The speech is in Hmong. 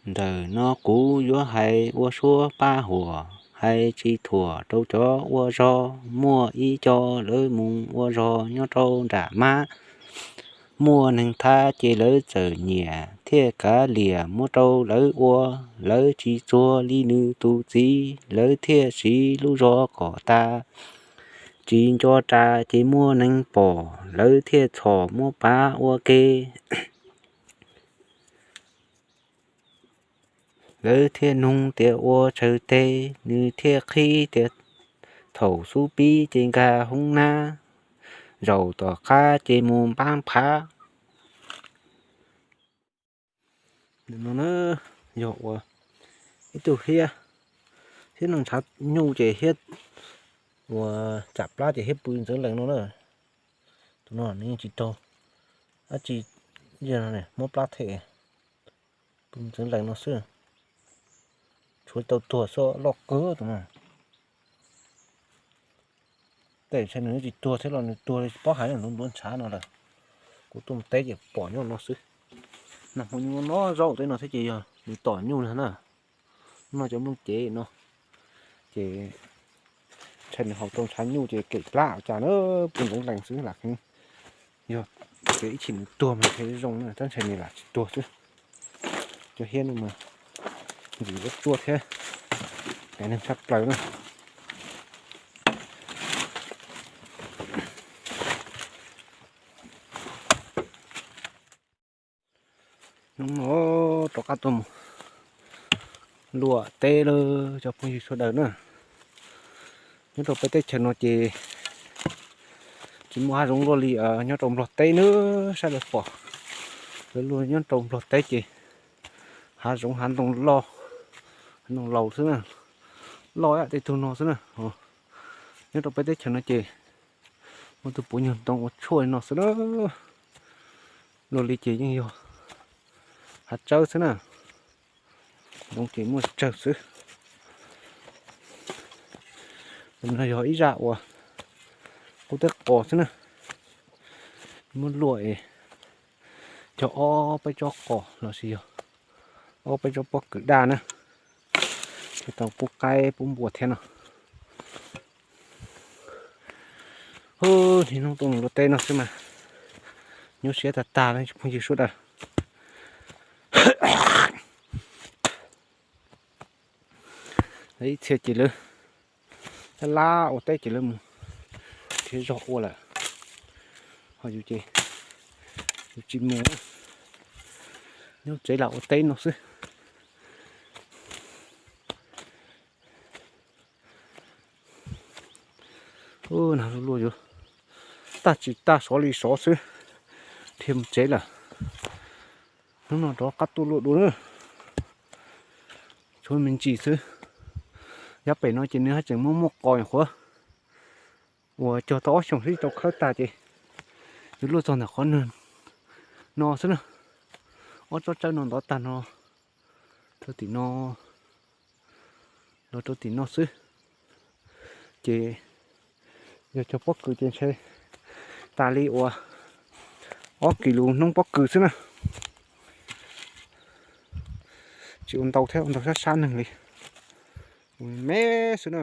Ntawm no kuv yuav hais ua suab pab huam, hais tsis thuam rau cov ua zog. Muaj ib co lawv mus ua zog nyob rau nram mab, muaj neeg thab ces lawv txawm nyiam thiaj kav liam muab rau lawv ua. Lawv tsis txuag li nws tus txiv, lawv thiaj siv lub zog kom tas. Tsis nco ras ces muaj neeg pom, lawv thiaj txhom muab pav ua ke. Lawv thiaj nug tias ua tsawg teg, nws thiaj qhib tias thaum xub pib ces nkag hoob nab, zaum tom qab ces mus npab phav. Yog ua ib tug hiab, hiab noj ntshav nyuj ces hiab ua tsam plab ces hiab pw ntxeev lees no na. Tus no nws yeej tsis raug dab tsi, muab plab them, pw ntxeev lees no xwb. Tshuav tau tuag xwb, loj kawg tus no. Tej ntshai nws tsis tuag thiab los nws tuag li tsis paub hais, nws ntuav ntshav no lawm. Kuv tuaj mus teb ces pom nyob no xwb. Nag hmo nyuj no zaub tej no thiab ces yog nws tom nyuj no na. No cov nplooj cev no ces ntshai nws haus tau ntshav nyuj ces kem plab ua cas na, pw ntxeev lees xwb lam. Yog ces ib chim nws tuag mas ntshe zoo na, tab ntshai nws lam tsis tuag xwb. Cov hiab no mas ntxim ua tsuaj thiab, neeg tshaj plaws na. Hnub no rov qab tuaj mus luam teb lawm cov phooj ywg sawv daws na. Nyob rau peb teb chaws no ces tsis muaj hav zoov luaj li nyob rau Nplog teb na. Sawv daws pom lawv luaj nyob rau Nplog teb ces hav zoov hav ntoo loj, hav ntoo laus xwb na, loj ib yam tej tug no xwb na. Nyob rau peb teb chaws no ces muaj tus puav nyuag ntoo ua tshuaj li no xwb na. Luaj li ces yeej yog hav tsawb xwb na. Ntoo ces muaj tsawg xwb. No yog ib zaj uas qub teb qos xwb na. Muab luaj es cog ob peb tsob qos los sis yog ob peb tsob pob kws daj na, thiaj tau pub qaib pub npua thiab no. Niaj hnub tuaj mus luaj teb no xwb mas nyuaj siab tag tag li phooj ywg sawv daws. Ib txhia ces lawv lab lab ua teb ces lawv mus nrhiav zog ua lawm, ho yus ces yus tsis mus, nyob tsev lam ua teb no xwb. Nag luaj yuav tag tsis tag sov li sov xwb, dhia mus tsev lawm. Hnub no rov qab tuaj luaj dua na, tshuav me ntsis xwb. Yav pem no ces nws haj tseem muaj muaj qos nyuam qhuav, uas cog tau ob xyoos xwb tau khawb tag ces yuav luaj txog ntawm qhov nws no xwb na. Ob tsob tsawb no ntov tag no rau tim no, los rau tim no xwb. Ces yog cog pob kws ces ntshe tas li uas ob kis lus hnub pob kws xwb na. Tsis ua ntau thiab, ua ntau sab sab neeg li, me xwb na.